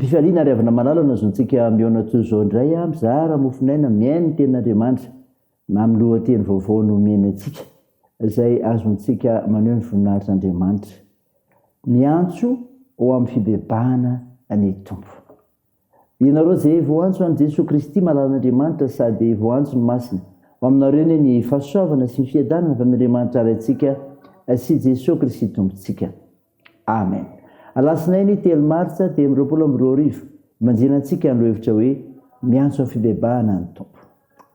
Am-pifaliana ary avana malala no azontsika mihaona toy izao indray, mizara mofon'aina, mihaino ny Tenin'Andriamanitra amin'ny lohateny vaovao nomeny antsika, izay azontsika maneho ny voninahitr'Andriamanitra. Miantso ho amin'ny fibebahana ny Tompo. Ianareo izay voantso an'i Jesoa Kristy malalan'Andriamanitra sady voantso ny Masina, ho aminareo anie ny fahasoavana sy ny fiadanana avy amin'Andriamanitra Raintsika sy Jesoa Kristy Tompontsika. Amen. Alatsinainy telo martsa 2023, manjina antsika ny lohahevitra hoe Miantso amin'ny fibebahana ny Tompo.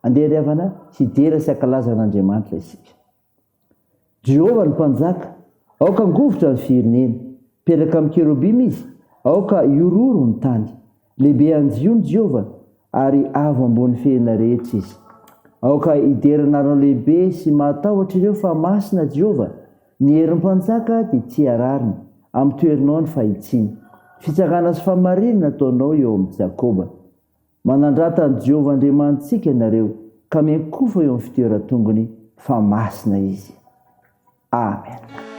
Andeha ry havana hidera sy hankalaza an'Andriamanitra isika. Jehovah no Mpanjaka, aoka hangovitra ny firenena. Mipetraka amin'ny kerobima izy, aoka hihorohoro ny tany. Lehibe any Ziona Jehovah, ary avo ambony firenena rehetra izy. Aoka hidera anarana lehibe sy mahatahotra ireo fa masina Jehovah. Ny herin'ny mpanjaka dia tia rariny, ampitoerinao ny fahitsiana. Fitsarana sy fahamarinana ataonao eo amin'i Jakoba. Manandrata an'i Jehovah Andriamanitsika ianareo, ka miankofa eo amin'ny fitoeran-tongony, fa masina izy. Amen.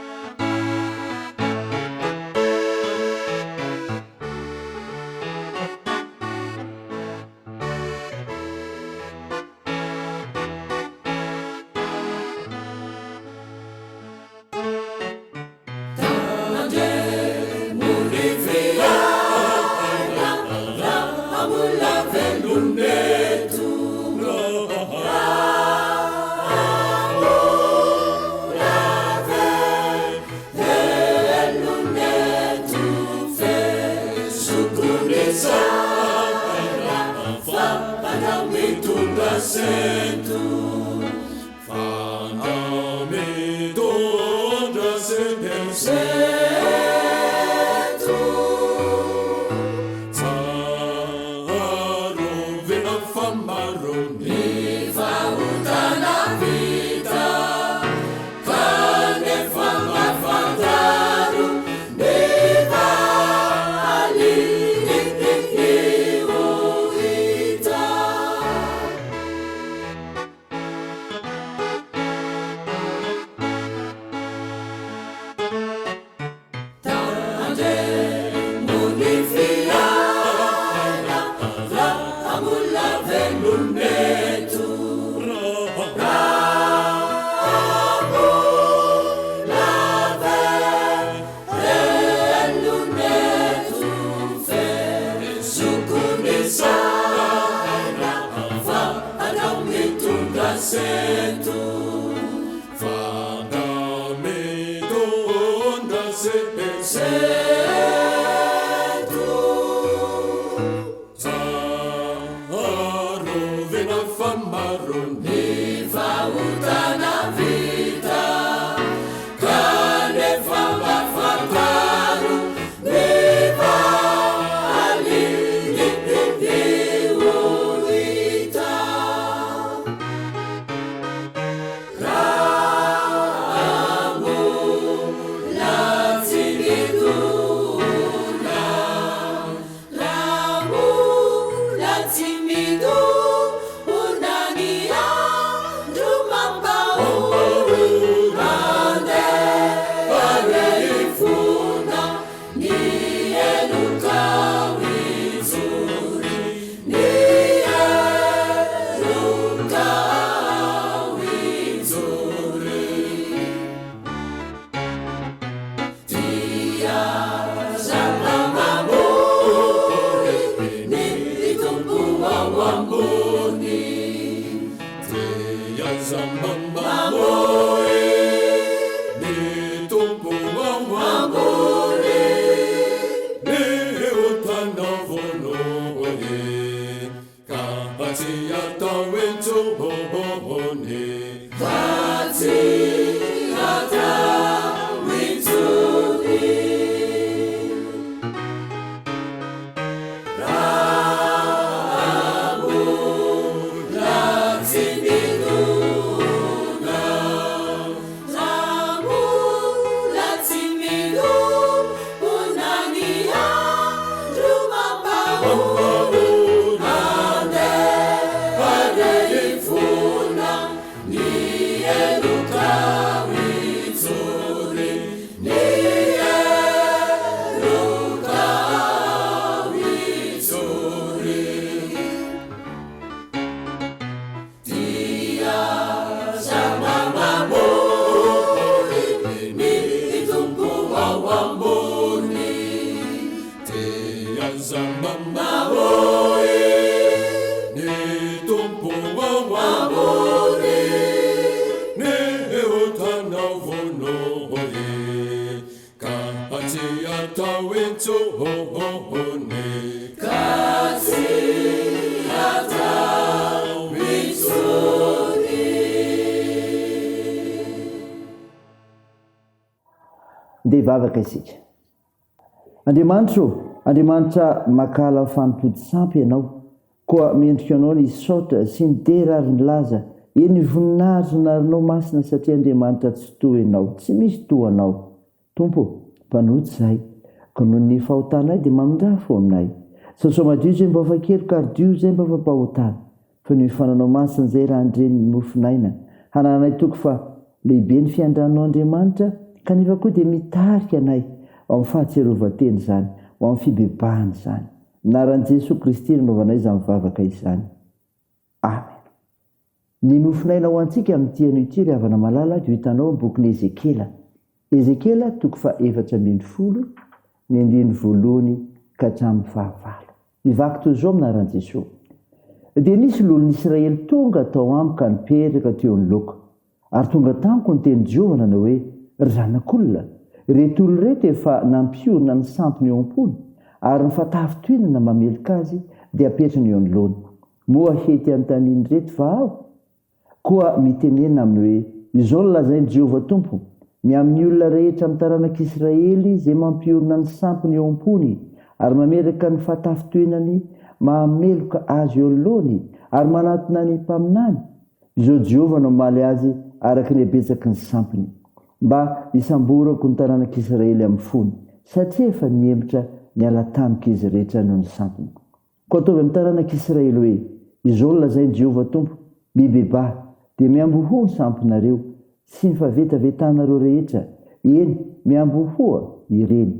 Ndeha hivavaka isika. Andriamanitra ô, Andriamanitra mankahala fanompoan sampy Ianao, koa mendrika Anao ny hisaotra sy ny dera ary ny laza, eny ny voninahitry ny anaranao masina satria Andriamanitra Tsitoha Ianao, tsy misy toa Anao. Tompo ô, mpanota izahay, ka noho ny fahotanay dia mamindrà fo aminay. Sasao madio izay mba afa-keloka ary dio izay mba afa-pahotana. Fa noho ny fananao masina izay raha handre ny mofon'aina, hanananay toky fa lehibe ny fiandranao Andriamanitra, kanefa koa dia mitarika anay ho amin'ny fahatsiarovan-tena izany, ho amin'ny fibebahana izany. Anaran'i Jesoa Kristy no anaovanay izany vavaka izany. Amena. Ny mofon'aina ho antsika amin'ity anio ity ry havana malala dia ho hitanao amin'ny bokin'i Ezekiela. Ezekiela toko faha-14, ny andininy voalohany ka hatramin'ny fahavalo. Mivaky toy izao amin'ny anaran'i Jesoa. Dia nisy loholon'i Israely tonga tao amiko ka nipetraka teo anoloako. Ary tonga tamiko ny tenin'i Jehovah nanao hoe, Ry zanak'olona, ireto olona ireto efa nampiorina ny sampiny eo am-pony, ary ny fatafintohinana mameloka azy dia apetrany eo anoloany. Moa hety hanontanian'ireto va aho? Koa mitenena aminy hoe, Izao no lazain'i Jehovah Tompo, ny amin'ny olona rehetra amin'ny taranak'Israely izay mampiorina ny sampiny eo am-pony, ary mametraka ny fahatafintohinany mahameloka azy eo anoloany, ary manatona ny mpaminany, izao Jehovah no hamaly azy araka ny habetsaky ny sampiny, mba hisamborako ny taranak'Israely amin'ny fony, satria efa nihemotra niala tamiko izy rehetra noho ny sampiny. Koa ataovy amin'ny taranak'Israely hoe, 'Izao no lazain'i Jehovah Tompo, Mibebaha, dia miambohoa ny sampinareo, sy ny fahavetavetanareo rehetra, eny, miambohoa ireny.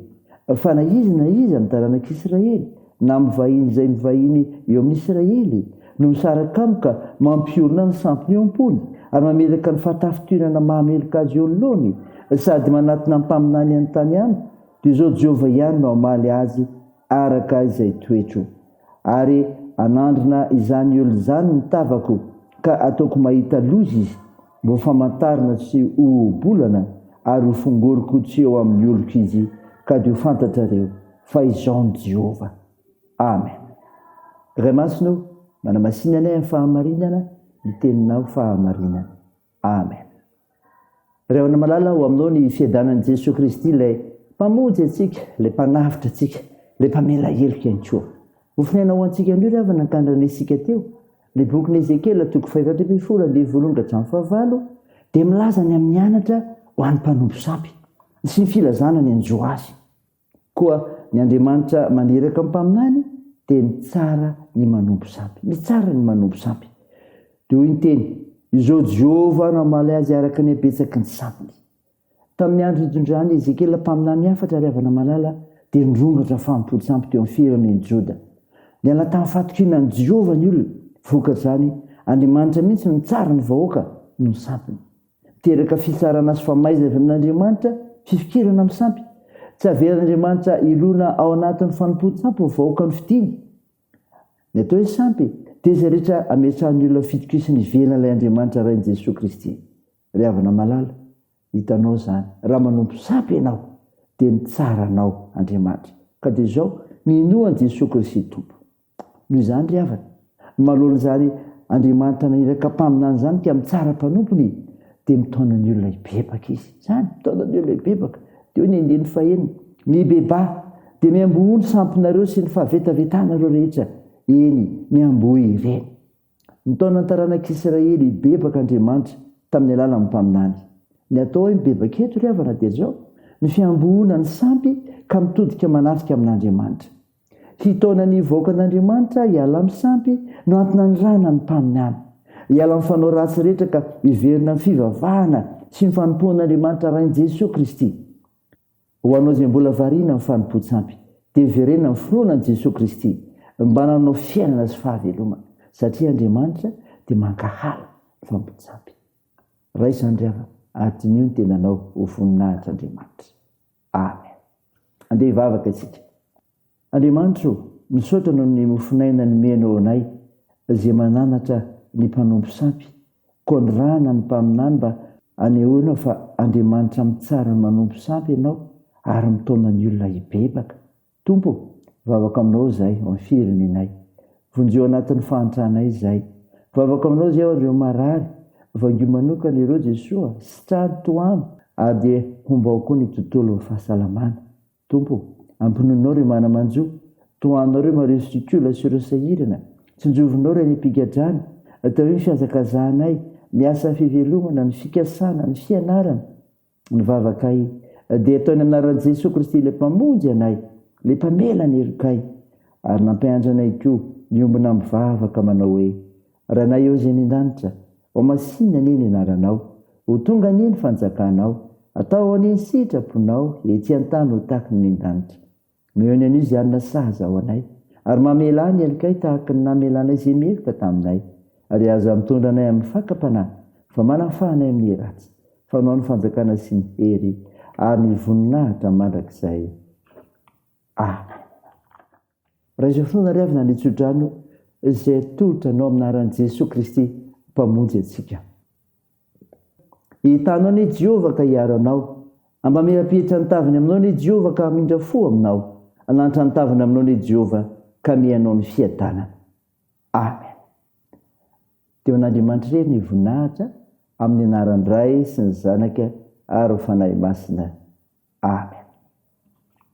Fa na iza na iza amin'ny taranak'Israely, na amin'ny vahiny izay mivahiny eo amin'i Israely, no misaraka amiko ka mampiorina ny sampiny eo am-pony, ary mametraka ny fahatafintohinana mahameloka azy eo anoloany, sady manatona mpaminany an-tany amiko, dia izao Jehovah ihany no hamaly azy araka izay toetro. Ary hanandrina izany olona izany ny tavako, ka hataoko mahita loza izy, mba ho famantarana sy ho ohabolana, ary hofongoriko tsy eo amin'ny oloko izy, ka dia ho fantatrareo fa Izaho no Jehovah. Amen. Ray Masina ô, manamasina anay amin'ny fahamarinana, ny teninao fahamarinana. Amen. Ry havana malala, ho aminao ny fiadanan'i Jesoa Kristy ilay Mpamonjy antsika, ilay Mpanavotra antsika, ilay Mpamela heloka ihany koa. Hofonaina ho antsika anio ry havana ny tandrenesika teo. Ilay bokin'i Ezekiela toko faha-14 andininy voalohany ka hatramin'ny fahavalo dia milaza ny amin'ny anatra ho an'ny mpanompo sampy sy ny filazana ny hanjo azy. Koa ny Andriamanitra maniraka ny mpaminany dia mitsara ny manompo sampy. Mitsara ny manompo sampy. Dia hoy ny teny, Izao Jehovah no hamaly azy araka ny habetsaky ny sampiny. Tamin'ny andro nitondran'i Ezekiela mpaminany hafatra ry havana malala dia nirongatra fanompoan-tsampy teo amin'ny firenen'i Joda. Niala tamin'ny fahatokiana an'i Jehovah ny olona. Vokatr'izany, Andriamanitra mihitsy no nitsara ny vahoaka noho ny sampiny. Miteraka fitsarana sy famaizana avy amin'Andriamanitra, fifikirana amin'ny sampy. Tsy avelan'Andriamanitra hilona ao anatin'ny fanompoan-tsampy ny vahoaka nofidiny. Ny atao hoe sampy dia izay rehetra ametrahan'ny olona fitokisany ivelan'ilay Andriamanitra Rain'i Jesoa Kristy. Ry havana malala, hitanao izany, raha manompo sampy ianao, dia mitsara anao Andriamanitra. Ka dia izao, minoa an'i Jesoa Kristy Tompo. Noho izany ry havana, manoloana izany Andriamanitra naniraka mpaminany izany ka mitsara mpanompony dia mitaona ny olona hibebaka izy. Izany, mitaona ny olona hibebaka. Dia hoy ny andininy fahenina, Mibebaha, dia miambohoa ny sampinareo sy ny fahavetavetanareo rehetra, eny, miambohoa ireny. Nitaona ny taranak'Israely hibebaka Andriamanitra tamin'ny alalan'ny mpaminany. Ny atao hoe mibebaka eto ry havana dia izao, ny fiambohoana ny sampy ka mitodika manatrika amin'Andriamanitra. Hitaona ny vahoakan'Andriamanitra hiala amin'ny sampy no antony nanirahana ny mpaminany. Hiala amin'ny fanao ratsy rehetra ka hiverina amin'ny fivavahana sy ny fanompoan'Andriamanitra Rain'i Jesoa Kristy. Ho anao izay mbola variana amin'ny fanompoan-tsampy, dia miverena amin'ny finoana an'i Jesoa Kristy mba hananao fiainana sy fahavelomana, satria Andriamanitra dia mankahala ny fanompoan-tsampy. Raiso izany ry havana ary diniho ny tenanao ho voninahitr'Andriamanitra. Amen. Andeha hivavaka isika. Andriamanitra o, misaotra noho ny mofon'aina nomenao anay izay mananatra ny mpanompo sampy, koa nirahana ny mpaminany mba hanehoana fa Andriamanitra mitsara ny manompo sampy Ianao ary mitaona ny olona hibebaka. Tompo o, mivavaka aminao izahay ao amin'ny firenenay. Vonjeo anatin'ny fahantranay izahay. Mivavaka aminao izahay ho an'ireo marary. Vangio manokana ireo Jesoa, sitrano, tohano. Ary dia hombao koa ny tontolon'ny fahasalamana. Tompo o, ampinoinao ireo mana-manjo, tohanao ireo marivo sy kola sy ireo sahirana, tsinjovinao ireo any am-pigadrana, atao hoe ny fihazakazahanay, ny asa fivelomana, ny fikasana, ny fianarana, ny vavakay, dia atao ny anaran'i Jesoa Kristy ilay Mpamonjy anay, ilay Mpamela ny helokay, ary nampianatra anay koa miombona mivavaka manao hoe, Rainay eo izay any an-danitra, Ho masinina anie ny anaranao, ho tonga anie ny fanjakanao, atao anie ny sitraponao ety an-tany ho tahaky ny any an-danitra. Omeo ny anio izay hanina sahaza ho anay, ary mamelà ny helokay tahaky ny namelanay izay meloka taminay. Ary aza mitondra anay amin'ny fakam-panahy, fa manafaha anay amin'ny ratsy. Fa Anao ny fanjakana sy ny hery ary ny voninahitra mandrakizay. Amen. Raiso finoana ry havana ny tsodrano izay atolotra anao amin'ny anaran'i Jesoa Kristy Mpamonjy antsika. Hitanao anie Jehovah ka hiaro anao. Hampamirapiritra ny tavany aminao anie Jehovah ka hamindra fo aminao. Hanantra ny tavany aminao anie Jehovah ka hamehy anao ny fiadanana. Amen. Dia ho an'Andriamanitra irery ny voninahitra amin'ny anaran'ny Ray sy ny Zanaka ary ny Fanahy Masina. Amen.